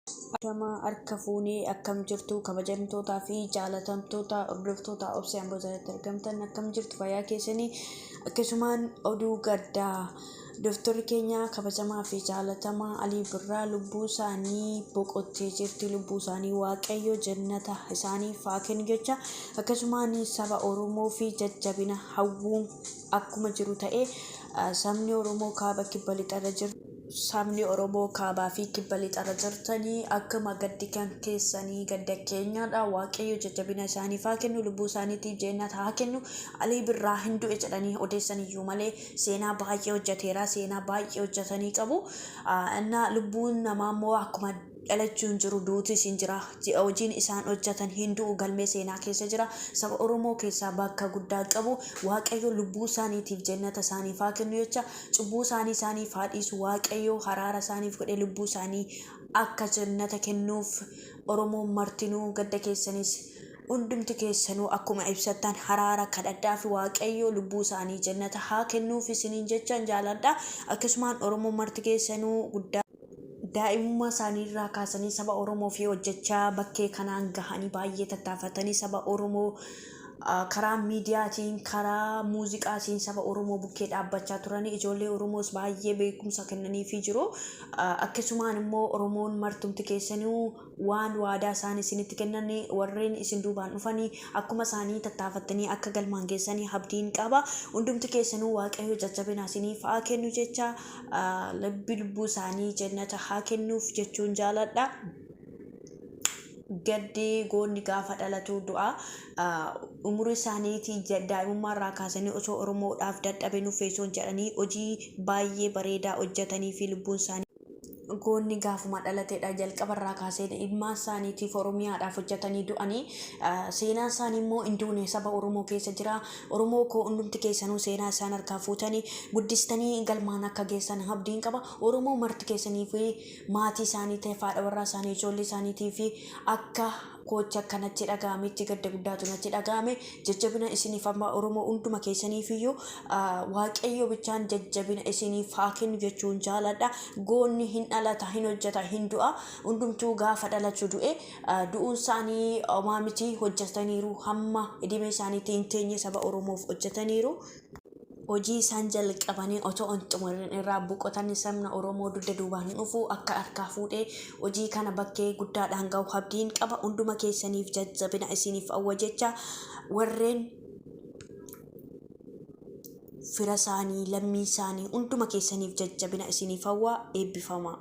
Ashama harka fuunee, akkam jirtu kabajamtootaa fi jaalatamtoota hordoftoota Obsee Amboo jalatti argamtan? Akkam jirtu, fayyaa keessanii? Akkasumaan oduu gaddaa, dooktorri keenya kabajamaa fi jaalatamaa Alii Birraa lubbuu isaanii boqottee jirti. Lubbuu isaanii Waaqayyo jannata isaaniif haa kennu jecha, akkasumaan saba Oromoo fi jajjabina hawwuun akkuma jiru ta'e, sabni Oromoo kaaba kibba lixarra jiru, sabni Oromoo kaabaa fi kibba lixarra jirtanii, akkuma gaddi kan keessanii gadda keenyaadha. Waaqayyo jajjabina isaaniif haa kennu, lubbuu isaaniitiif jannata haa kennu. Alii Birraa hin du'e jedhanii odeessan iyyuu malee seenaa baay'ee hojjeteera, seenaa baay'ee hojjetanii qabu. Innaa lubbuun namaa immoo akkuma dhalachuun jiru duutis hin jira. Hojiin isaan hojjetan hin du'u, galmee seenaa keessa jira. Saba Oromoo keessaa bakka guddaa qabu. Waaqayyo lubbuu isaaniitiif jannata isaaniif haa kennu jecha, cubbuu isaanii isaaniif haa dhiisu. Waaqayyo haraara isaaniif godhee lubbuu isaanii akka jannata kennuuf, Oromoon martinuu gadda keessanis hundumti keessanuu akkuma ibsattan haraara kadhadhaa fi Waaqayyo lubbuu isaanii jannata haa kennuuf isiniin jechan jaaladha. Akkasumaan Oromoon marti keessanuu guddaa daa'imummaa isaanii irraa kaasanii saba Oromoo fi hojjechaa bakkee kanaan gahanii, baay'ee tattaafatanii saba Oromoo karaa miidiyaatiin, karaa muuziqaatiin saba Oromoo bukkee dhaabbachaa turanii, ijoollee Oromoos baay'ee beekumsa kennaniifii jiru. Akkasumaan immoo Oromoon martumti keessanuu waan waadaa isaan isinitti kennan, warreen isin duubaan dhufanii akkuma isaanii tattaafattanii akka galmaan geessanii abdiin qaba. Hundumti keessanuu Waaqayyo jajjabina isiniif haa kennu jecha, labbi lubbuu isaanii jannata haa kennuuf jechuun jaaladha. Gaddi goonni gaafa dhalatu du'a. Umurii isaaniitii daa'imummaa irraa kaasanii osoo Oromoodhaaf dadhabe nuffeessoon jedhanii hojii baay'ee bareedaa hojjetanii fi lubbuun isaanii, goonni gaafuma dhalatedha, jalqaba irraa kaasee ilmaan isaaniitiif Oromiyaadhaaf hojjetanii du'anii, seenaan isaanii immoo hin duune, saba Oromoo keessa jira. Oromoo koo, hundumti keessanuu seenaa isaan harkaa fuutanii guddistanii galmaan akka geessan abdiin qaba. Oromoo marti keessanii fi maatii isaanii ta'e, haadha warraa isaanii, ijoollee isaaniitii fi akka koocha akkanatti dhaga'ametti gadda guddaatu natti dhaga'ame. Jajjabina isiniif amma Oromoo hunduma keessaniif iyyuu Waaqayyo bichaan jajjabina isiniif haa kennu jechuun jaaladha. Goonni hin dhalata, hin hojjeta, hin du'a. Hundumtuu gaafa dhalatu du'e. Du'uun isaanii homaa miti, hojjetaniiru, hamma idimee isaaniitti hin teenye saba Oromoof hojjetaniiru. Hojii isaan jalqabanii otoo hin xumurin irraa boqotan, sabna Oromoo dugda duubaan dhufu akka harkaa fuudhee hojii kana bakkee guddaadhaan gahu abdiin qaba. Hunduma keessaniif jajjabina isiniif hawwa jecha, warreen fira isaanii, lammii isaanii, hunduma keessaniif jajjabina isiniif hawwa. Eebbifamaa.